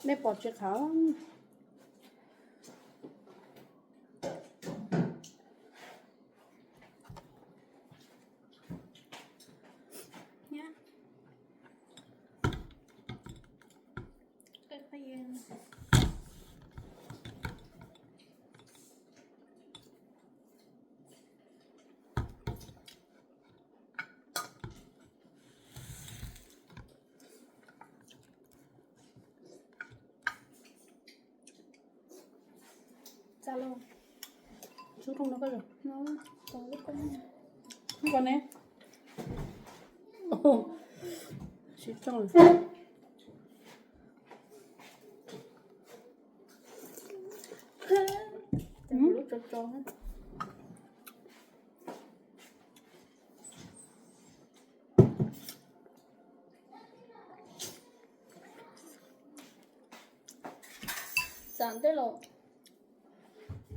Nej pom tsis qhov. Txav los. Xub rooj no koj yog. No, txav lub koj. Lub koj ne? Sib tso. Lub tso tso. Xav ntej los.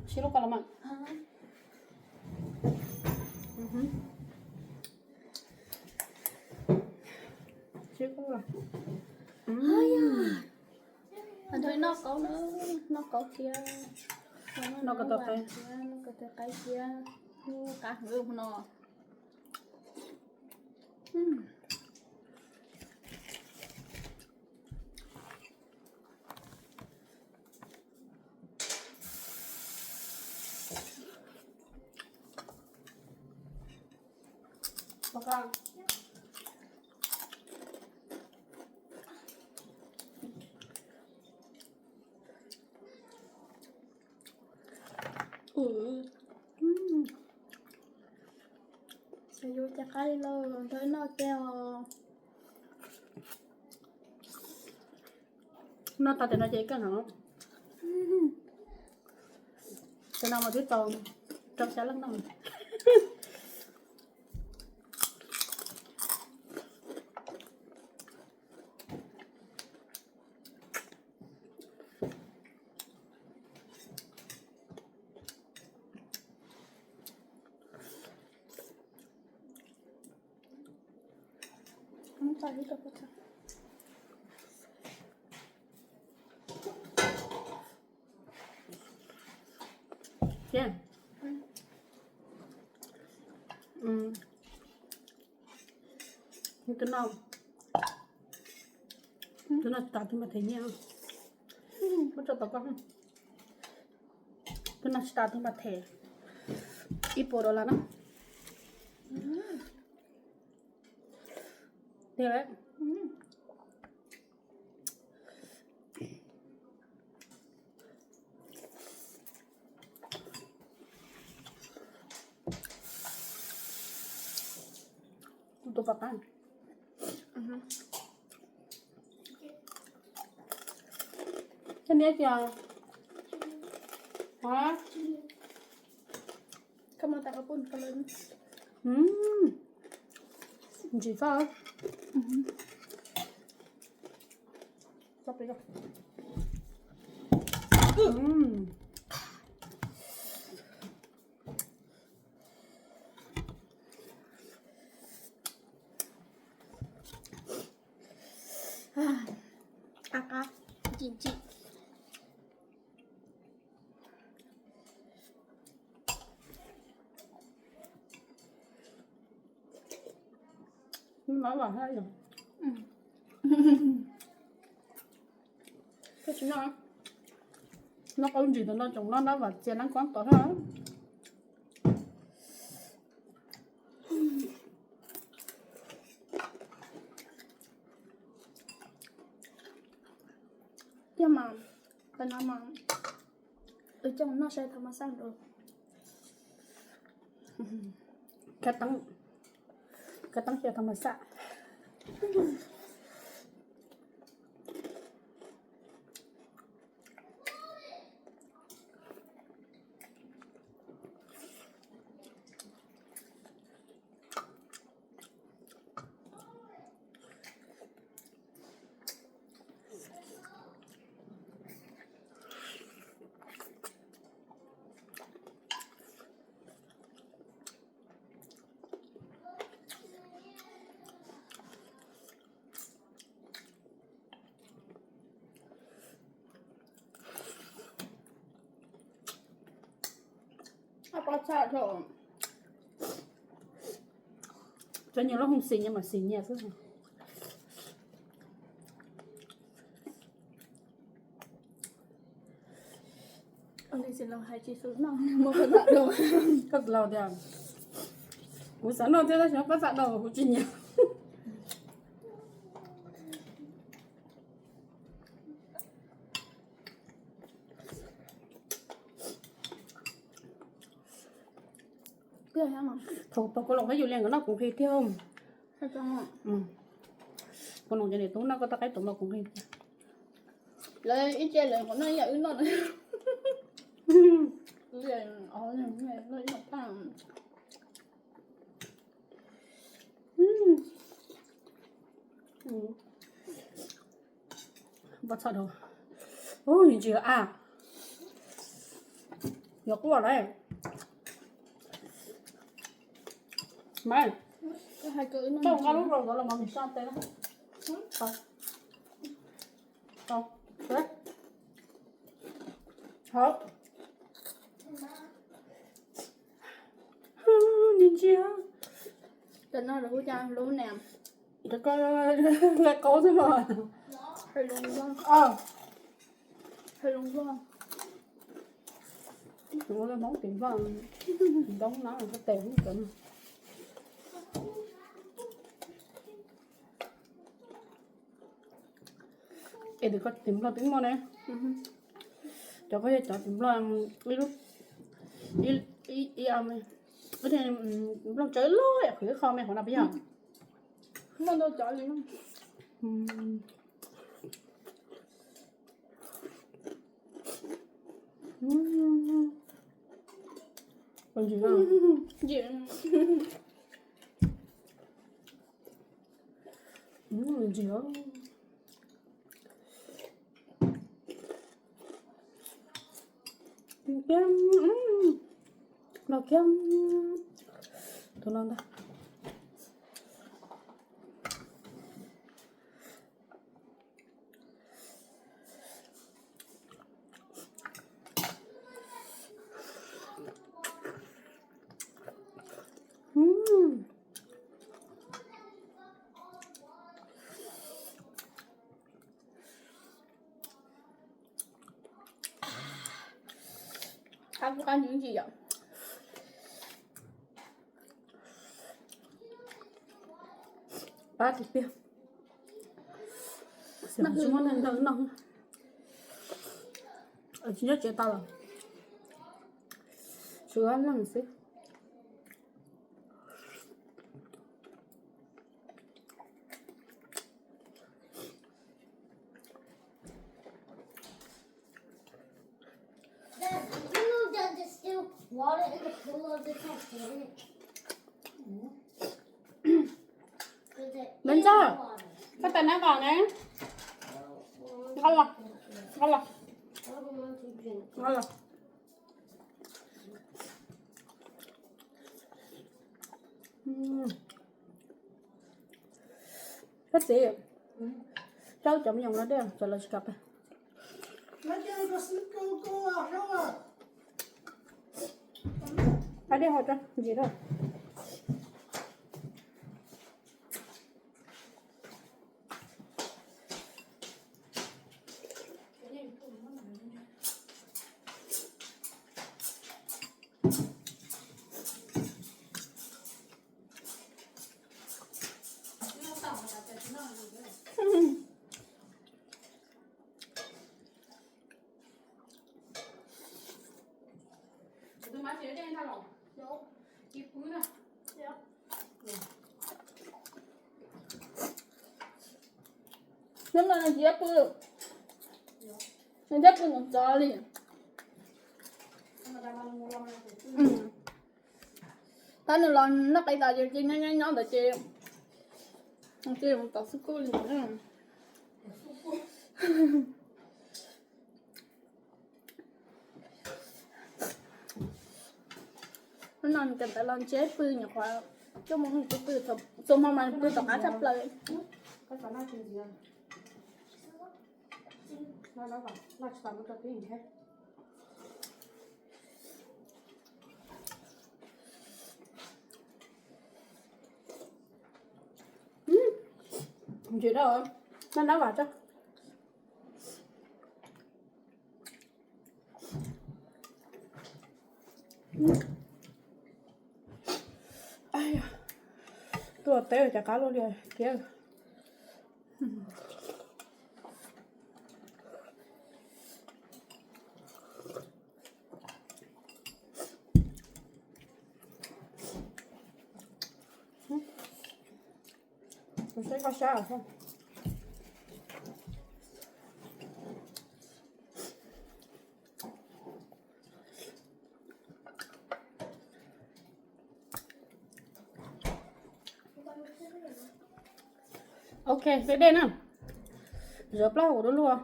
Sib lub koj los mas. Sib koj los. Noj kauv na, noj kauv thiab. Noj ko taw qaib, noj ko taw qaib thiab. Lub qab hwv no. Xav yuav cov qaib lawm, nrog noj kiag os. Noj tag tam no ces kawg no. Tam no mas twb tau rau xya leej noj. Tus no, tus no tsis tas tus mas them nyiaj. Muab tso tom koj. Tus no tsis tas tus mas them ib puas dollar na. Tiag lawm. Kuv tus pom qab. Koj niab tias, hả? Koj muab tas koj pub koj lawm. Ntsim faj. Qab qab, ntsim ntsim. Nab vam hab yog. Koj tsis noj, noj qaub ntsis ntawm no tsoom noj nab vam txias nab koob tod hab. Tiag mas, qhov no mas wb coj noj saib thas mas xaj nrau. Kab teeb, kab teeb xyaw thas mas xaj. Cov nyias lub hoo xis nyias mas xis nyias xwb. Koj tsis laus tiag, kuv xav noj thiab tab sis koj txam no kuv tsis nyiam. Thaum kuv los peb yus li nkawd noj kuv nqi thiab. Kuv noj cov niam tub noj koj toj qaib tus mas kuv nqi. Lawv ib ce lawv noj ib yam wb noj na. Ua txhawj dhau. Ub, ntsis a, yog quaj lawm. Mas koj nqa lub rau ntawd los mas mus so tes na. Hauv. Ntsis ntsis. Tam no lawv hu cas lub ne? Lawv ko lawv qaub xwb mas. Hais lus Nplog. Hais lus Nplog. Tus ua lawv Hmoob tim Nplog, Nplog no ko tes ub cov no. Es tus ko tim Nplog twb muaj ne. Cov ko yog cov tim Nplog ib lub, ib, ib, Nplog tsawg loj yam qhwv qho me qhov no peb yog. Muaj ntau cov li. Ntsis, ntsis. Kiag, no kiag, tus no ntag. Qab kuj qab ntsis yom. Pab tiag tiag. Tsis muaj neeg nrog noj. Tsis nyob tsev tau los, tsuas leej xwb. Bến Tre, koj tais nab vam ne. Nqa los, nqa los, nqa los. Koj txiv, coj cov me nyuam no dej cov los tsis kam pes. Hais dej haus tso ntsis rau. Hnub no nws tsis pw, nws thiaj pw ntxov ntxov li. Tab nws los noj qe tas ces nyob nyob nyob ntawd ces, ces mus tom xub kuj li. Hnub no nws kawm ntawv los ntsib pw nyuam qhuav cuaj moos nws pw, txhua hmo mas pw tom qab tshaj plaws. Noj tsis tau mus rau peb thiab. Ntsis dab, nab nab vam tso. Tuaj teb cov qab luaj li kiag. Kuv saib koj sab. Ok, dej dej na. Zov plaub hau dub luaj.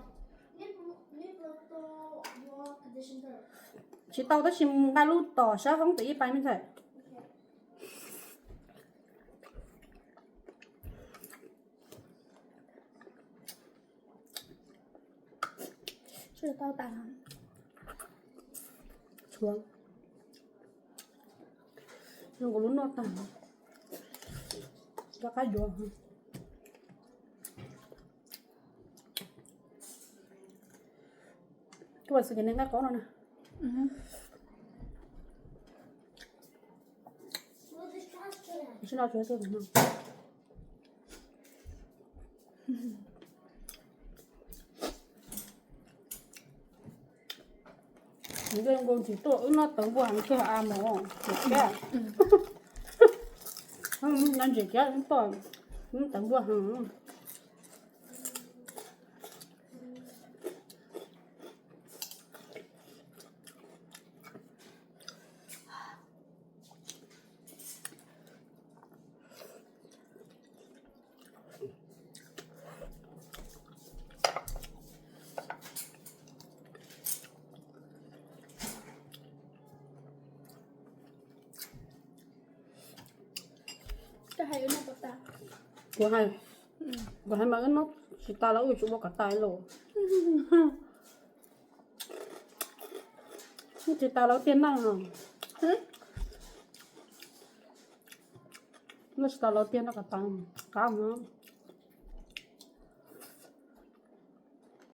Tsis tau tab sis nqa lub tom sab hoob tim ib pai me ntxhais. Tau tas. Tshuav. Zoo nkaus lub noj tag. Rov qab yuav. Kuv xav tias neb nqa qab no na. Tsis no tsuav xwb no. Nws zoo nkaus tsis tuaj wb noj tawv npua heev kawg a mos. Noj ntses kiag tuaj, noj tawv npua heev. Kuv hais, kuv hais mas wb noj tsis tas los wb yuav tsum ua kom tas lauj. Noj tsis tas los tiag noj. Noj tsis tas los tiag noj kom tas qab no.